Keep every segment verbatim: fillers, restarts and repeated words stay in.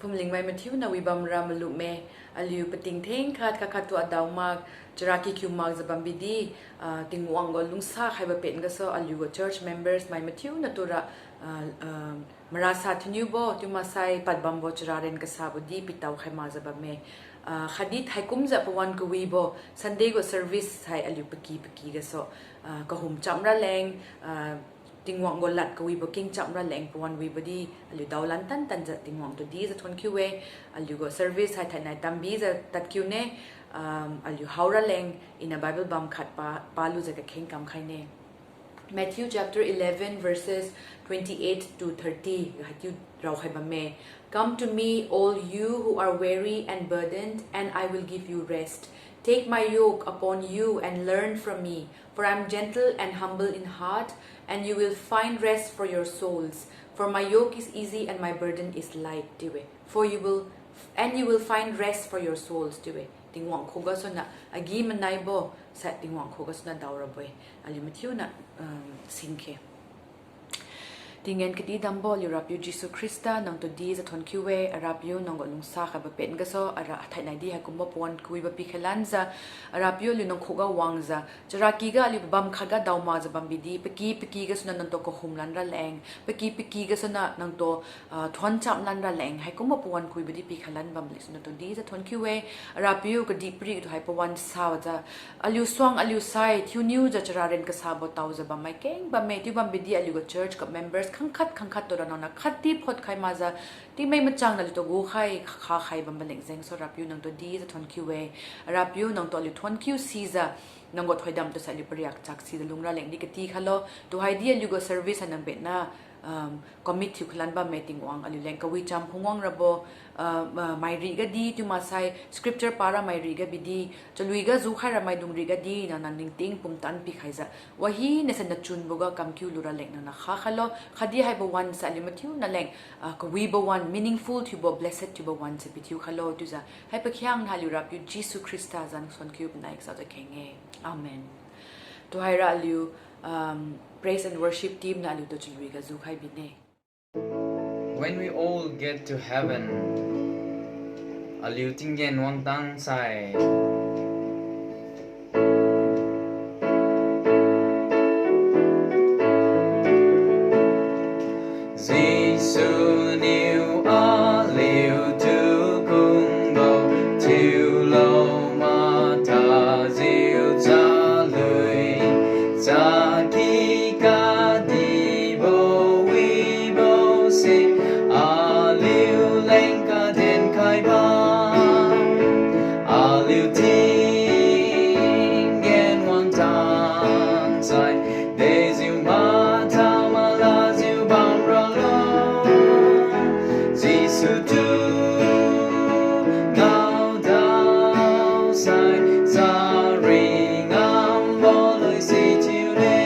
Phumlingmai mathiuna wibamra malumme, aliu pating thengkhat khat khattu adao mak, chara kikiu makjiu bambi di, ah, Tingwang gu lungsa khaibo pen gasu aliu gu church members mai mathiuna tura, ah, ah, marasa thiniubo, chiu maksai padbambo chara ren kasabo di pitao khai makjiu bamme. Ah, khatdi thaikumjiu pawan kawibo, Sunday gu service hai aliu paky paky gasu, ah, kahum cham raleng, ah, Tingwang gu lad kawibo king cham raleng pawan wibo di aliu daolan tan tanjiu Tingwang tu dijiu thonkiu-e. Aliu gu service hai thainai tambijiu tadkiu ne, um, aliu hao raleng iniu Bible bam khat pa, palujiu kakheng kam khai ne. Matthew chapter eleven, verses twenty-eight to thirty, haichiu raokhai bamme. Come to me, all you who are weary and burdened, and I will give you rest. Take my yoke upon you and learn from me, for I am gentle and humble in heart, and you will find rest for your souls. For my yoke is easy and my burden is light, chiu-e. For you will, and you will find rest for your souls, chiu-e. Tingwang khugasuniu agi-manaibo sai Tingwang khugasuniu daorabo-e. Aliu mathiuna, um, singkhe. Tinggen kadih dambo aliu Rapiu Jesu Khrista, nangtu dijiu thonkiu-e. Arapiu, nang gu lungsa khaibo pen gasu, ara thainai di haikumbo pawan kawibo pikhailanjiu, Arapiu aliu nang khuga wangjiu, charaky ga aliu pabam khatga daomakjiu bambi di, paky paky gasuniu nangtu kahumlan raleng, paky paky gasuniu nangtu, ah, thuon chamlan raleng, haikumbo pawan kawibo di pikhailan bambo lesu nangtu dijiu thonkiu-e. Arapiu kadihpiri tu hai pawan sajiu, aliu suang aliu sai thiuniujiu chara ren kasabo taojiu bammai keng bamme, chiu bambi di aliu gu church gu members khangkhat khangkhat tura nangniu khatdi photkhai makjiu, tingmik machang niu aliutu gukhai khakhai bambo leng jengsu Rapiu nangtu dijiu thonkiu-e. Arapiu nangtu aliu thonkiu sijiu, nang gu thoidam tu sai aliu pariak chak sijiu lungra leng di kati khailo. Tuhai di aliu gu service hai nang benna, um, commit thiu khalan bamme Tingwang, aliu leng kawicham phungwang rabo, ah, ah, mairi gadi, chiu maksai scripture para mairi ga bidi, chalui ga jukhai ramaidung riga di nang, nang ningting pumtan pikhaijiu, wahina sai nachunbo ga kamkiu lura leng nangniu kha khailo, khatdi haibo wan sai aliu mathiuna leng, ah, kawibo wan, meaningful thiubo, blessed thiubo wan sai pithiu khailo, chiujiu hai pakhiangna aliu Rapiu Jesu Khrista zan thonkiu panai kasaojiu kheng-e. Amen. Tuhaira aliu, um, praise and worship team niu aliutu chalui ga jukhai bine. When we all get to heaven, aliu tinggen wangtang sai Jesu niu aliutu kungbo thiulo mathajiu chalui, chaky kadibo wibose, aliu leng kaden khai bam, aliu tinggen wangtang sai, dejiu matha malajiu bamralo. Jesu tu ngao dao sai, charing ngambo lui si thiune.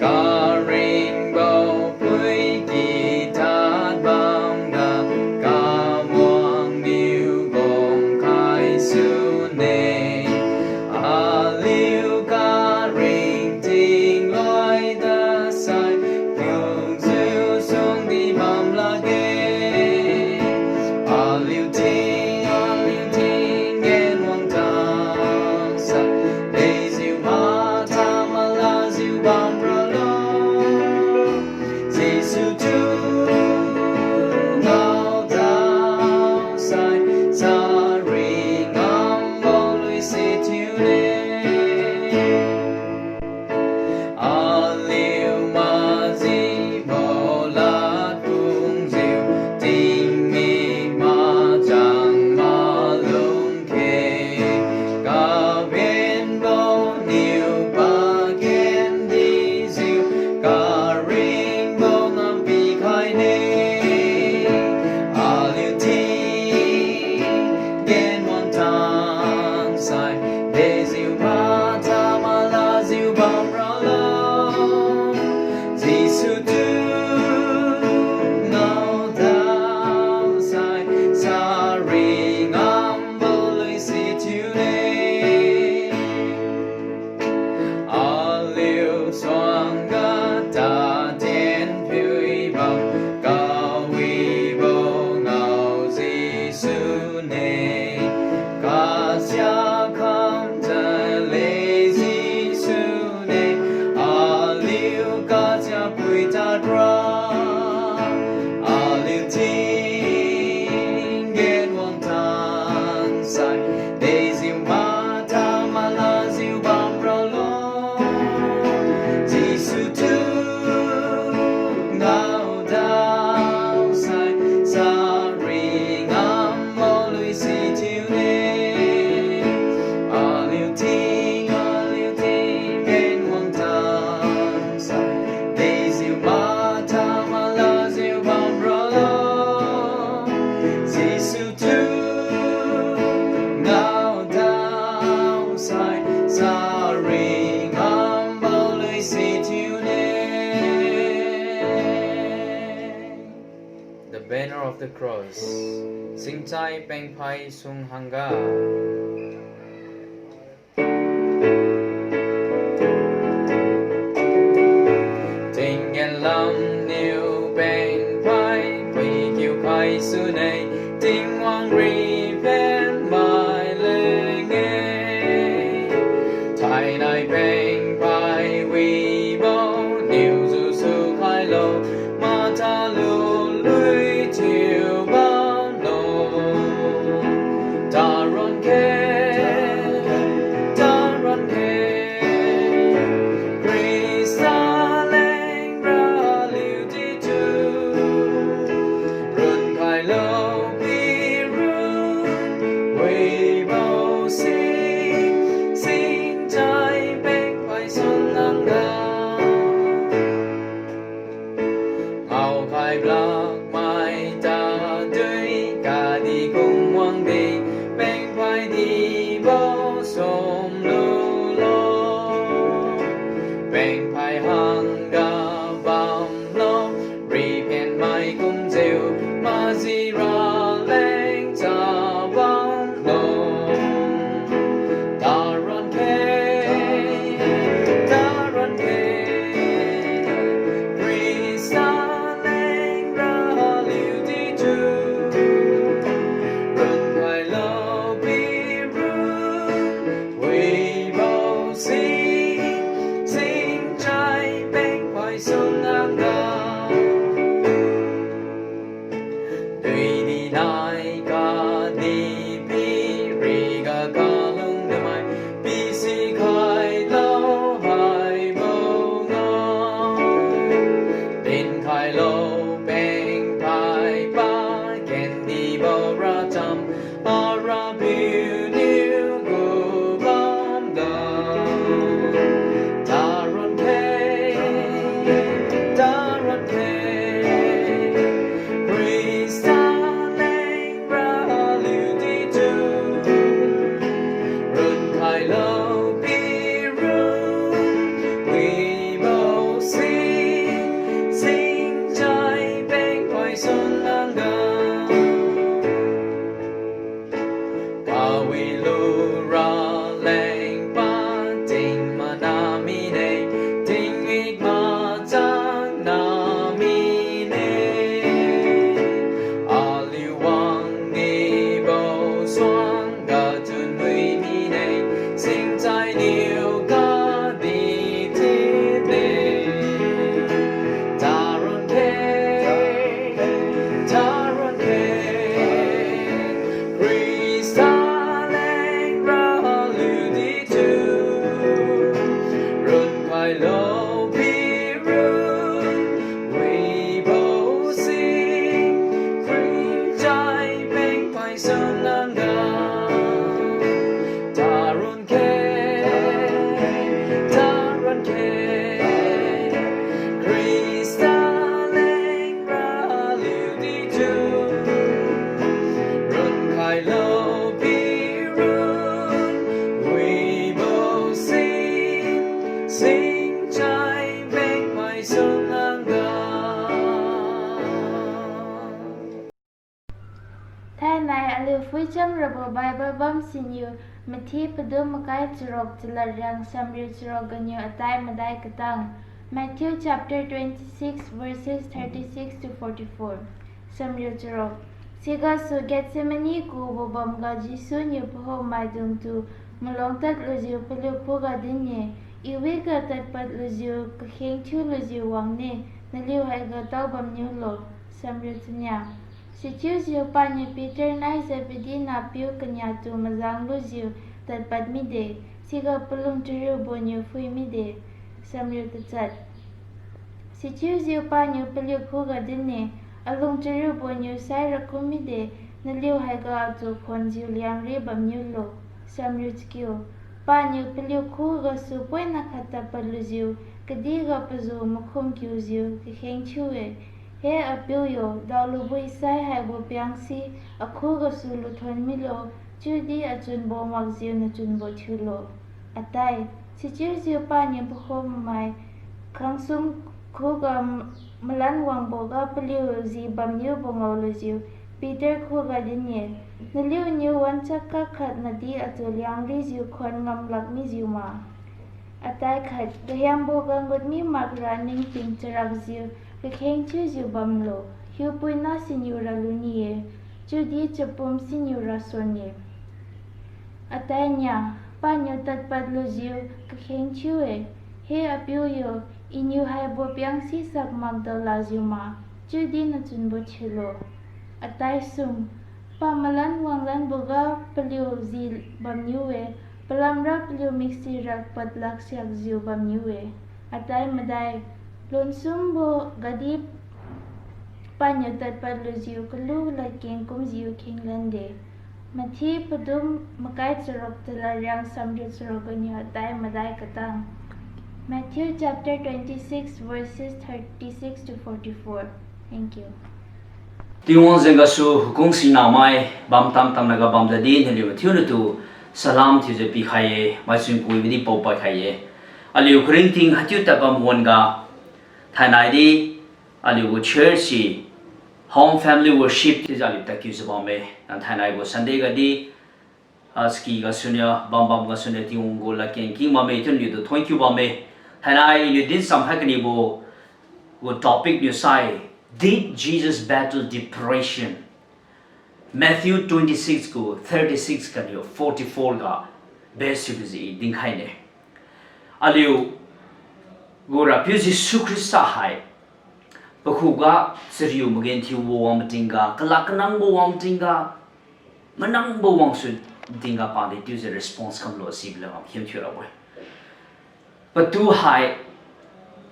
Karingbo pui ki tad bamga, kamuang niu gong khai sune. Aliu karing ting loi dasai, kungjiu sungdi Banner of the Cross. Singchai pengphai sung hangga. Tinggen lam niu pengphai pui kiu khai sune, Tingwang ri phen mai leng-e. Thainai pengphai wibo niu jusu khailo, mata lului thiu bamlo. Taron khe, taron khe, Khrista leng raliu ditu. Run khailo pirun, wibo si, singchai pengphai sun langga. Ngaokhai blakmai tadui kadi kung wangdi, pengphai dibo sumlulo. Pengphai hangga bamlo, riphen mai kumjiu, maji raleng chabamlo. Taron khe, taron khe, Khrista leng raliu ditu. Run khailo pirun, wibo si, singchai pengphai sun langga. Tuidi nai kadi piriga kalung namai, pisi khailo haibo ngao. Din khailo pengphai pa, kendibo racham, Arapiu niu gu bamga. Taron khe, taron khe, Khrista leng raliu ditu. Run khailo pirun, wibo si, singchai pengphai sun langga. Kawilu raleng pa, ting mana mine, tingmik machang na mine. Aliu wangnibo suangga chunwi mine, singchai niu kadi tide. Taron khe, taron khe, Khrista leng raliu ditu. Run khailo pirun, wibo si, singchai pengphai sun langga. Taron khe, taron khe, Khrista leng raliu ditu. Run khailo pirun, wibo si, singchai pengphai sun langga. Thainai aliu phuicham rabo Bible bam siniu, Matthew padum makai charuk chalad riang samriu charuk ganiu atai madai katang. Matthew chapter twenty-six, verses thirty-six to forty-four. Samriu charuk. Sigasu Gethsemane kubo bamga Jesu niu pahumai dungtu maluang tadlujiu paliu khuga din-e, Iwiga tadpad lujiu kakheng thiulujiu wangne, naliu haiga tao bamniulo. Samriu chania. Sichiujiu paniu Peter nai Zebedee napiu kaniatu mazang lujiu tadpad mide, siga palung chariubo niu phui mide. Samriu tachat. Sichiujiu paniu paliu khuga din-e, Alung chariubo niu saira kum mide, naliu haiga atu khonjiu liangri bamniulo. Samriu chakiu. Paniu paliu khugasu poina khat tadpad lujiu, kadihga pazu makhum kiujiu kakheng thiu-e, He Apiu yo, daolubui sai haibo piangsi akhugasu luthon milo, chiudi achunbo makjiu nachunbo thiulo. Atai. Sichiujiu paniu pakhomai khangsum khuga malan wangboga paliu ji bamniubo ngaolujiu Peter khuga din-e, Naliuniu wanchak kakhat nadi atu liang rijiu khuan ngamlak mijiu ma? Atai khat, Gahiangboga ngut mi makra ningting charakjiu kakheng thiujiu bamlo, hiupuina siniu raluni-e, chiudi chapum siniu rasuon-e. Atai nia, Paniu tadpad lujiu kakheng thiu-e, He Apiu yo, Iniu haibo piang sisak makdao lajiu ma, chiudi nachunbo thiulo. Atai sum, Pamalan wanglanboga paliu ji bamniu-e, palamra paliu miksira padlak siakjiu bamniu-e. Atai madai, Lonsumbo gadi paniu tadpad lujiu kalu ladkeng kumjiu khenglan de. Matthew padum makai charuk chalad riang samriu charuk ganiu atai madai katang. Matthew chapter twenty-six, verses thirty-six to forty-four. Thank you. Tingwang jeng gasu hukung singnamai bam tam tamnaga bamdadi naliu mathiu natu salam thiujiu pikhai-e, maisun kuibodi paopad khai-e. Aliu karingting haichiu tadbam wan-ga, thainaidi aliu gu church si Home Family Worship chiujiu aliu tadkiujiu bamme. Nang thainai gu Sunday gadi, ah, ski gasuniu, bambam gasuniu Tingwang gu ladkeng king bamme chiu naliutu thuonkiu bamme. Thainai iniu din samkhai kanibo gu topic niu sai, Did Jesus Battle Depression? Matthew twenty-six gu thirty-six ganiu forty-four ga base thiujiu i dinkhaine. Aliu gu Rapiu Jesu Khrista hai pakhuga chariu magenthiubo wang matingga, kalak kanangbo wang matingga, manangbo wangsu matingga paniu chiujiu response kamlo sibo lam khim thiu rabo-e. Patu hai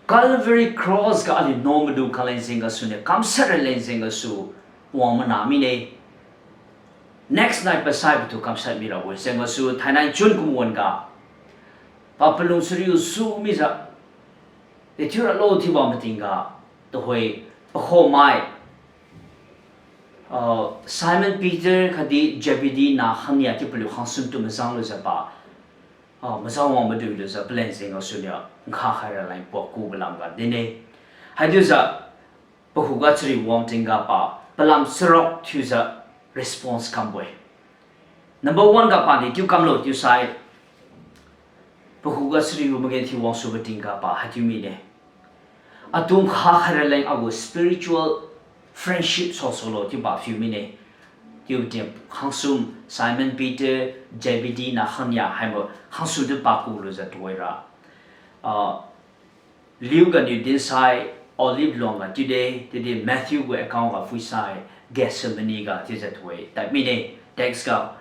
Calvary Cross ga aliu nuan madu kaleng jeng gasuniu, kamshat raleng jeng gasu wang mana mine. Next nai pasai patu kamshat mirabo-e, jeng gasu thainai chun kumwan-ga papalung chariu su mijiu, de thiu ralo thiubo matingga, tuhoi pakhomai, ah, Simon Peter khatdi Zebedee nah khangnia chiu paliu khangsum tu majang lujiu pa, ah, majang wang madu lujiu paleng jeng gasuniu nkha khai raleng pakubo lamga dinne. Haichiujiu pakhuga chariu wang tingga pa palam charuk thiujiu response kambo-e. Number one ga paniu chiu kamlo chiusai, pakhuga chariu magenthiu wangsubo tingga pa haichiu mine. Atu nkha khai raleng agu spiritual friendship sosolo chiu pa phiu mine. Chiubo tingga khangsum Simon Peter, Zebedee nah khangnia haibo khangsum tu paku lujiu tuhoira, ah, Luke ganiu dinsai Olive luang ga chiude, chiudi Matthew gu account ga phuisai Gethsemane ga chiujiu tuhoira tad mine. Text ga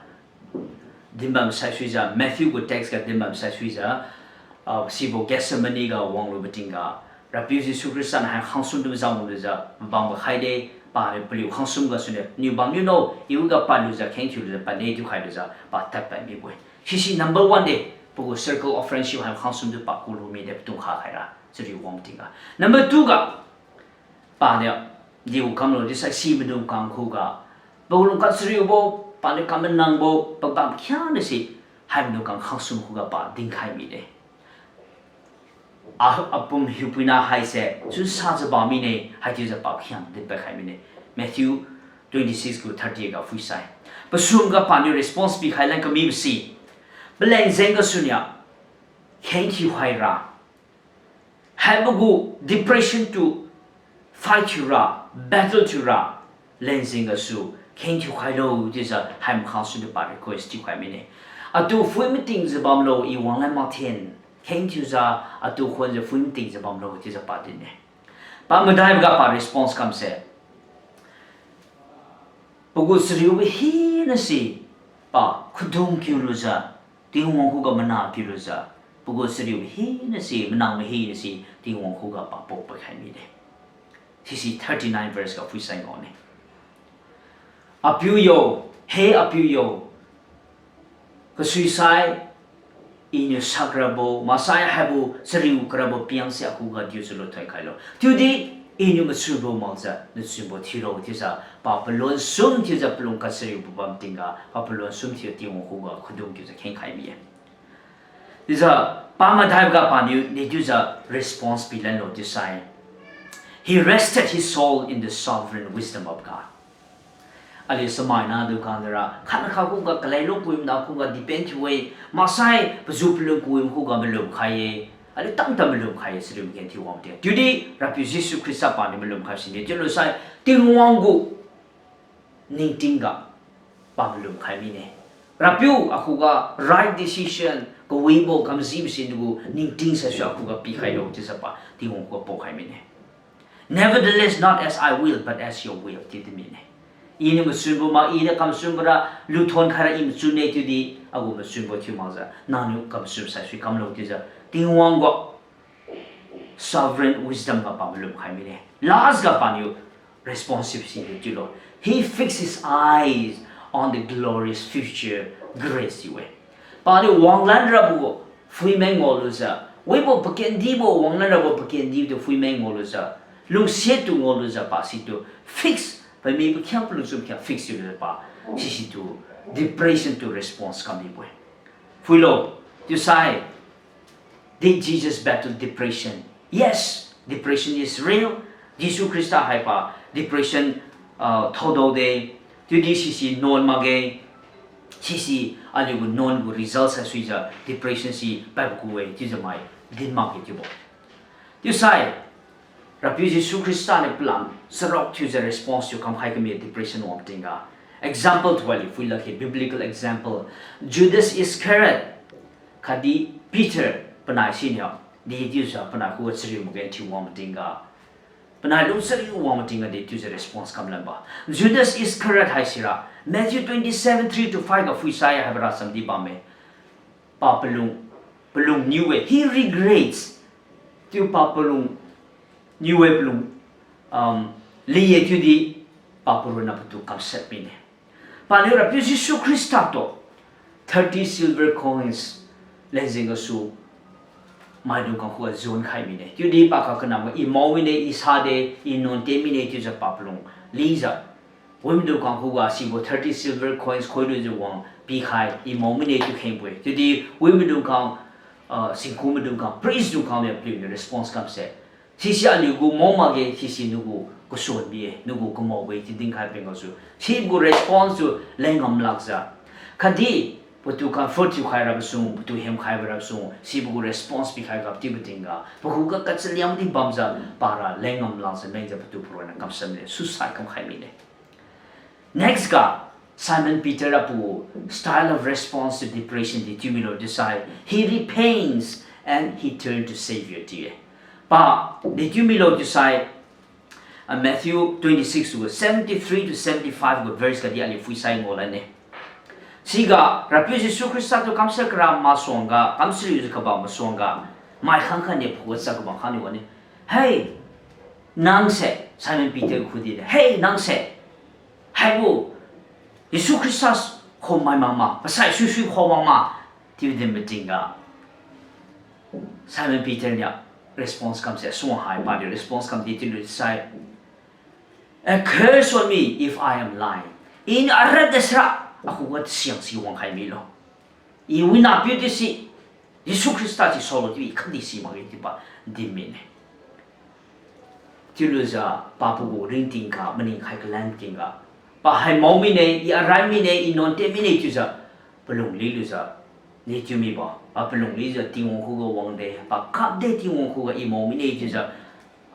dinbam saisuijiu, Matthew gu text ga dinbam saisuijiu, ah, sibo Gethsemane ga wanglubo tingga, Rapiu Jesu Khrista nah hai khangsum tu majang lujiu mabam ga khaide, paniu paliu khangsum gasuniu, niu bamniu no, iga padlujiu kheng thiulujiu pade chiu khailujiu pa tadpad mibo-e. Sisi number one de, pagu circle of friendship hai khangsum tu paku lu mide patu nkha khaira chariu wang tingga. Number two ga, paniu diu kamlo chiusai si maidung kang khuga, pagu lungkam chariubo, paniu kam manangbo pabam khianase, hai maidung kang khangsum khuga pa dinkhai mide. Ah, apum hiupuina haise chunsajiu bam mine, haichiujiu pakhiang dinpad khai mine. Matthew twenty-six gu thirty ga phuisai. Pasum ga paniu response pikhai leng kamibo si, paleng jeng gasuniu kheng thiu khaira, haibo gu depression tu fight thiura, battle thiura, leng jeng gasu kheng thiu khailo chiujiu hai makhangsuniu pa request thiukhai mine. Atu phui matingjiu bamlo, I wanglan mathen, kheng thiujiu, atu khuanjiu phui matingjiu bamlo chiujiu pa din-e. Pa madaiboga pa response kamse, pagu chariubo hinase pa khudung kiulujiu, Tingwang khuga mana kiulujiu, pagu chariubo hinase, manang mahinase Tingwang khuga pa paopad khai mide. Sisi thirty-nine verse ga phuisai ngaone. Apiu yo, he Apiu yo, kasuisai Iniu sakrabo maksai haibo chariu karabo piangse akhuga diujiu luthoi khailo, chiudi Iniu machubo makjiu nachunbo thiulo chiujiu pa palun sum thiujiu palung kachariubo bam tingga pa palun sum thiu Tingwang khuga khudung kiujiu khengkhai mi-e. Chiujiu pa madaiboga paniu dechiujiu response pilanlo chiusai, He rested his soul in the sovereign wisdom of God. Aliu samaina tu kandira khatna kha khuga kalai lung kui mana khuga depend thiu-e, maksai pazun palun kui khuga malum khai-e, aliu tamtam malum khai-e, siriu magen thiu wang de. Chiudi Rapiu Jesu Khrista paniu malum khai sine, chiulu sai Tingwang gu ningting ga pa malum khai mine. Rapiu, akhuga right decision, kawibo kamjibo si nagu ningting saisui akhuga pikhai lo chiujiu pa Tingwang khuga paokhai mine. Nevertheless, not as I will, but as your will, chiu di mine. Iniu machunbo ma, iniu kamchunbo ra luthon khaira I machun-e chiudi, agu machunbo thiu makjiu nangniu kamchun saisui kamlo chiujiu Tingwang gu sovereign wisdom ga pa malum khai mine. Last ga paniu responsive si chiulo. He fixed his eyes on the glorious future grace chiu-e. Paniu wanglan rabo phuimai ngaolujiu, wibo pakendibo wanglan rabo pakendi tu phuimai ngaolujiu, lungsiat tu ngaolujiu pa situ fix, pami pakhiang palungchun kha fix chiulujiu pa, sisitu depression tu response kam mibo-e. Phuilo, chiusai, did Jesus battle depression? Yes, depression is real. Jesu Khrista haipa depression, ah, thaodaode, chiudi sisi nuan makge, sisi aliu gu nuan gu result saisuijiu depression si paibo gu-e chiujiu mai din makge chiubo. Chiusai, Rapiu Jesu Khrista niu palam charuk thiujiu response thiu kamkhai kami depression wang tingga. Example tu aliu phuilakge, biblical example. Judas Iscariot khatdi Peter panai siniu, di chiujiu panai khuga chariu magen thiu wang matingga, panai lung chariu wang matingga di chiujiu response kamlanbo. Judas Iscariot haisira Matthew twenty-seven, three to five ga phuisai haibora chamdi bamme. Pa palung, palung niu-e, he regrets. Chiu pa palung niu-e palung, um, li-e chiudi pa paronna patu kamshat mine. Paniu Rapiu Jesu Khrista tu thirty silver coins lenjeng gasu maidung khang khuga zon khai mine. Chiudi pakak kanamga I mao mine, I sade, I nuan ten mine chiujiu pa palung lijiu, wimaidung khang khuga sibo thirty silver coins khoilujiu wang pikhai, I mao mine chiu khengbo-e. Chiudi wimaidung khang, ah, singku maidung khang, priest dung khang niu paliuniu response kamse, sisi aliu gu mao makge, sisi nagu kasuan bi-e, nagu kamao-e chiu dinkhai peng gasu, sibo gu response tu leng ngam lakjiu, khatdi patu comfort thiukhai rabo sung, patu hemkhaibo rabo sung, sibo gu response pikhai ga chiubo tingga pakhuga kachaliang di bamjiu, para leng ngam lakjiu mengjiu patu paronna kamshat mine, suicide kamkhai mine. Next ga, Simon Peter apu style of response to depression di chiu milo chiusai, he repents and he turned to Savior chiu-e. Pa, di chiu milo chiusai, ah, Matthew twenty-six gu seventy-three to seventy-five gu verse ga di aliu phuisai ngaolan-e. Siga Rapiu Jesu Khrista tu kamshat kara masuangga, kamshat riujiu kabam masuangga, mai khangkhat niu pakhuga chak kabam khangniu wan-e. Hei, nangse, Simon Peter khudi-e, hei, nangse, haibo Jesu Khrista khommai makma, pasai suisui khom makma, chiu din matingga, Simon Peter niu response kamse, suang hai paniu response kamdi chiulu sai, Accursed on me if I am lying. Iniu arat dasra, akhuga tasiang si wangkhai milo. I wina piu tisi, Jesu Khrista si saolo chiu I khatdi si makge chiu pa din mine. Chiulujiu pa pagu ringtingga, maningkhai kalan tingga, pa hai mao mine, I arai mine, I nuan ten mine chiujiu palung lilujiu, ni chiu mibo, pa palung lijiu Tingwang khuga wangde, pa kapde Tingwang khuga I mao mine chiujiu,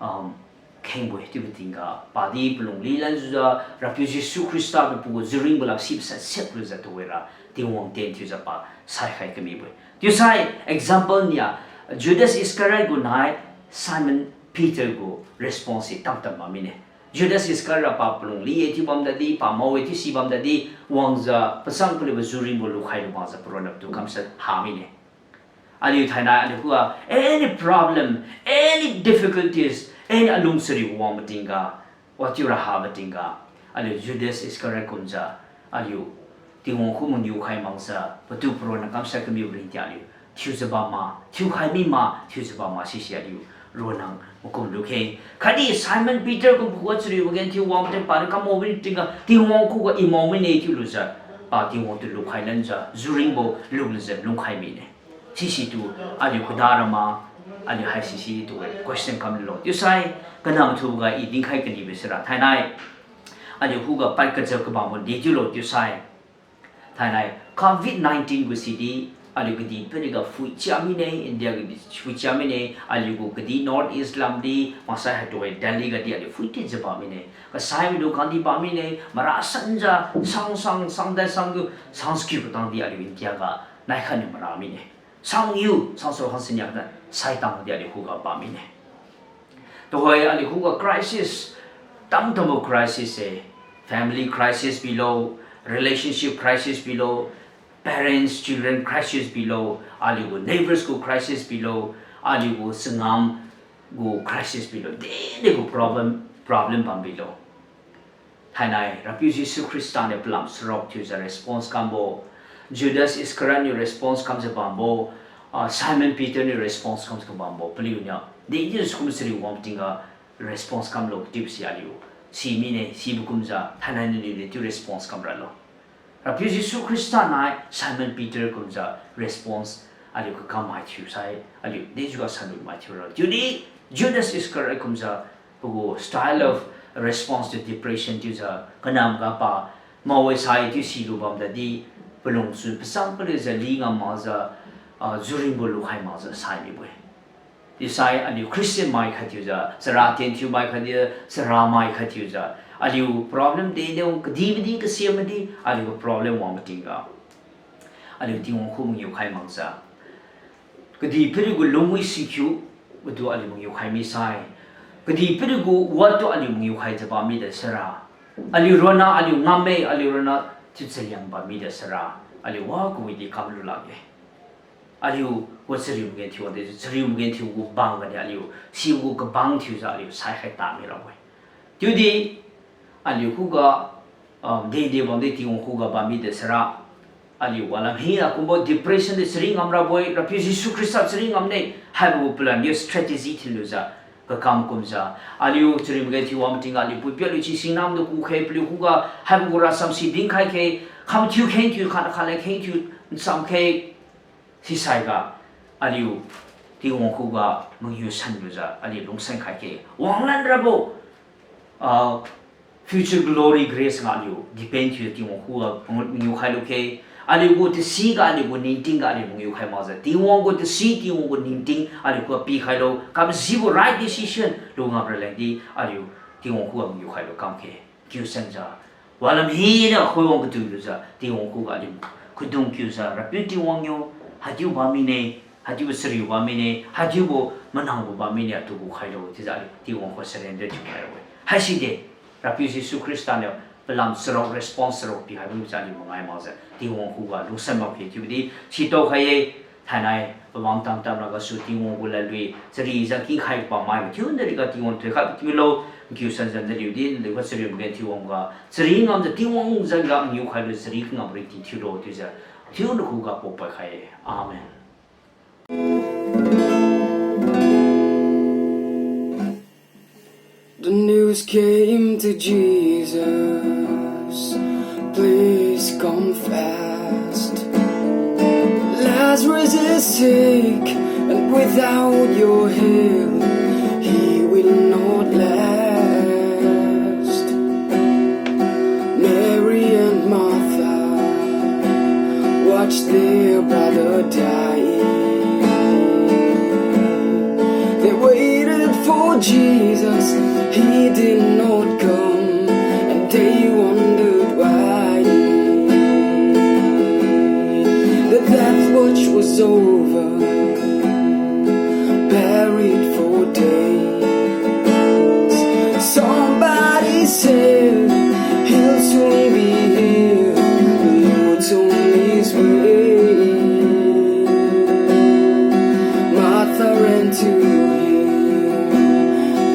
um, khengbo-e chiubo tingga, padi palung lilanjiu, Rapiu Jesu Khrista tu pagu juringbo lak sip sat sep lujiu tuhoira, Tingwang ten thiujiu pa saikhai kamibo-e. Chiusai example nia, Judas Iscariot gu nai Simon Peter gu response si tamtam bam mine. Judas Iscariot pa palung li-e chiu bam tadi, pa mao-e chiu si bam tadi, wangjiu pachang paliubo juringbo lukhai lu makjiu paronna patu kamshat ha mine. Aliu thainai aliu khuga any problem, any difficulties, any alung chariu wang matingga, wachiura ha matingga, aliu Judas Iscariot kumjiu, aliu Tingwang khu mangiu khai makjiu patu paronna kamshat kamibo ringting aliu thiujiu bamma, thiukhai mima, thiujiu bamma sise aliu ronna makum lukhe. Khatdi Simon Peter kum pakhuga chariubo gen thiu wang mating paniu kamao ringtingga Tingwang khuga I mao mine chiulujiu, pa Tingwang tu lukhai lanjiu, juringbo lulujiu lungkhai mine. Sisitu aliu kadara ma, Aliu haisi si tu question kam lulo chiusai, kanam thuga i dinkhai kanibo sira thainai, aliu khuga pad kachap kabambo di chiulo chiusai, thainai covid nineteen gu sidi, aliu kadihpiriga phuichia mine, India gadi phuichia mine, aliu gu kadi North East lamdi, maksai haitu-e Delhi gadi aliu phuitijiu bam mine. Kasai midu kangdi bam mine, mara sanjiu, sang sang, sangdai sanggu, sangskiu katangdi aliu India ga, naikhatniu mara mine. Sangniu, sangsu khang siniakna, saitangdi aliu khuga bam mine. Tuhoi aliu khuga crisis, tamtambo crisis se, family crisis bilo, relationship crisis bilo, parents, children crisis bilo, aliu gu neighbors gu crisis bilo, aliu gu changam gu crisis bilo, dede gu problem, problem bam bilo. Thainai, Rapiu Jesu Khrista niu palam charuk thiujiu response kambo, Judas Iscariot niu response kamjiu bambo, ah, Simon Peter niu response kamjiu kabambo, paliuniu, dede kum chariu wang tingga response kamlo chiubo si aliu si mine, sibo kumjiu, thainai naliuniu chiu response kam ralo. Rapiu Jesu Khrista nai Simon Peter kumjiu response aliu kakam mai thiusai, aliu dejiu ga sanlu mai thiu ralo. Chiudi Judas Iscariot kumjiu pagu style of response to depression chiujiu kanam ga pa, mao-e sai chiu silu bam tadi, palungchun pachang paliujiu li ngam makjiu, ah, juringbo lukhai makjiu sai mibo-e. Chiusai aliu Christian mai khat thiujiu, chara tien thiu mai khat di, chara mai khat thiujiu, aliu problem dede wang kadihmadi, kasiamadi, aliu problem wang matingga, aliu Tingwang khu mangiu khai makjiu, kadihpiri gu lungwi sikiu, watu aliu mangiu khai misai, kadihpiri gu watu aliu mangiu khaijiu bam mida sira, aliu ronna aliu ngamme, aliu ronna chiu chaliang bam mida sira, aliu wa kawidi kamlu lakge. Aliu wa chariu magen thiu wangde, chariu magen thiu gu bang gani aliu sibo gu kabang thiujiu aliu saikhai ta mirabo-e. Chiudi aliu khuga, ah, dede bamdi Tingwang khuga bam mida sira, aliu walam hina kumbo depression de chari ngam rabo-e, Rapiu Jesu Khrista chari ngamne, haibo gu plan niu strategy thinlujiu, kakam kumjiu, aliu chariu magen thiu wang matingga aliu puipiu aliu chi singnam tu kukhe, paliu khuga haibo gu rasam si dinkhai khe, kham thiu kheng thiu, khat khat le kheng thiu ncham khe, sisaiga, aliu Tingwang khuga mangiu sanlujiu, aliu lungsan khai khe, wanglan rabo, ah, future glory grace nga aliu depend thiu Tingwang khuga mangiu khailu khe, aliu gu tasi ga, aliu gu ningting ga aliu mangiu khai makjiu, Tingwang gu tasi, Tingwang gu ningting aliu khuga pikhailo, kam sibo right decision lu ngam raleng di, aliu Tingwang khuga mangiu khailu kam khe, kiu sanjiu, walam hina khoi wang katu lujiu, Tingwang khuga aliu khudung kiujiu, Rapiu Tingwang yo, haichiu bam mine, haichiubo chariu bam mine, haichiubo manangbo bam mine, atu gu khailo chiujiu aliu Tingwang khuga surrender thiu khai rabo-e. Haiside, Rapiu Jesu Khrista niu palam charuk, response charuk pikhaibo chiujiu aliu mangai makjiu Tingwang khuga lungsan bam khe chiubo di sitao khai-e. Thainai pabam tamtam ragasu Tingwang gu ladlui charijiu kingkhai pamai mathiu nariga Tingwang thoikhat thiulo, nkiu sanjiu naliu di naliu khuga chariu magen thiu wangga, chari ngamjiu Tingwang jengga mangiu khailu chari kangam ringting thiulo chiujiu, thiu nakhuga paopad khai-e. Amen. The news came to Jesus, "Please come fast. Lazarus is sick, and without your help, he will not last." Mary and Martha watched their brother die. They waited for Jesus, he did not come, and they wondered why. The death watch was over, buried for days. Somebody said, "He'll soon be here." The Lord's on his way. Martha ran to him,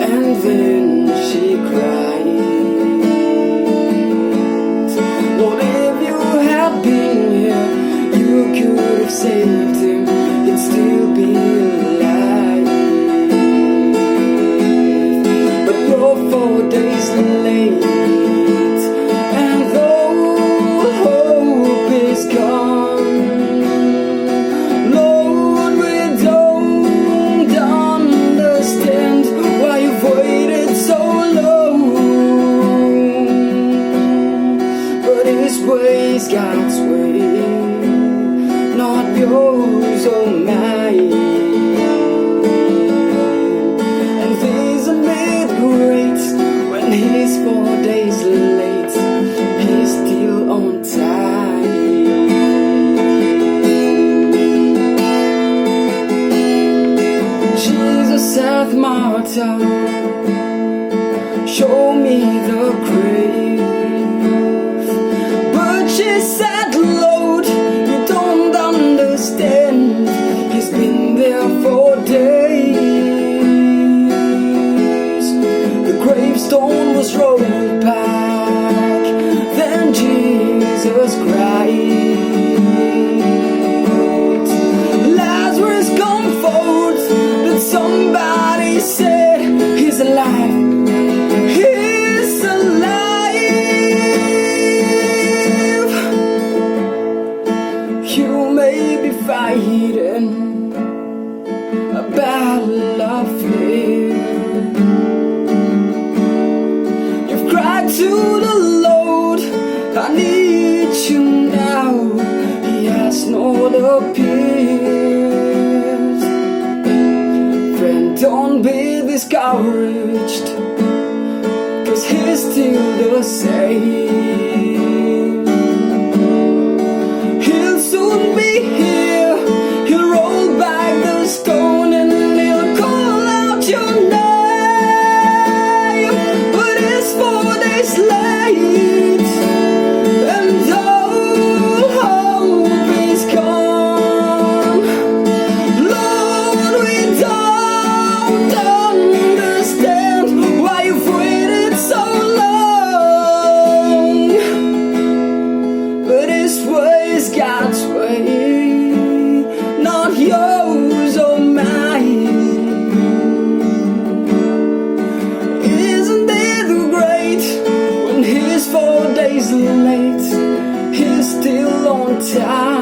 and then she cried, "Lord, if you had been here, you could have saved him." Four days late, he's still on time. Jesus said, "Martha, show me the grave." But she said, "Lord, you don't understand. He's been there for days." The gravestone was rolled back. Then Jesus cried, "Lazarus, come forth." But somebody said, "He's alive. He's alive." You may be fighting a battle of fear. You've cried to the Lord, "I need you now." He has not appeared. Friend, don't be discouraged, 'cause he's still the same. He'll soon be here. He'll roll back the stone and he'll call out your name. But it's four days late, and all hope is gone. Lord, we don't understand why you've waited so long. But his way is God's way, not yours or mine. Isn't it great when he's four days late, he's still on time?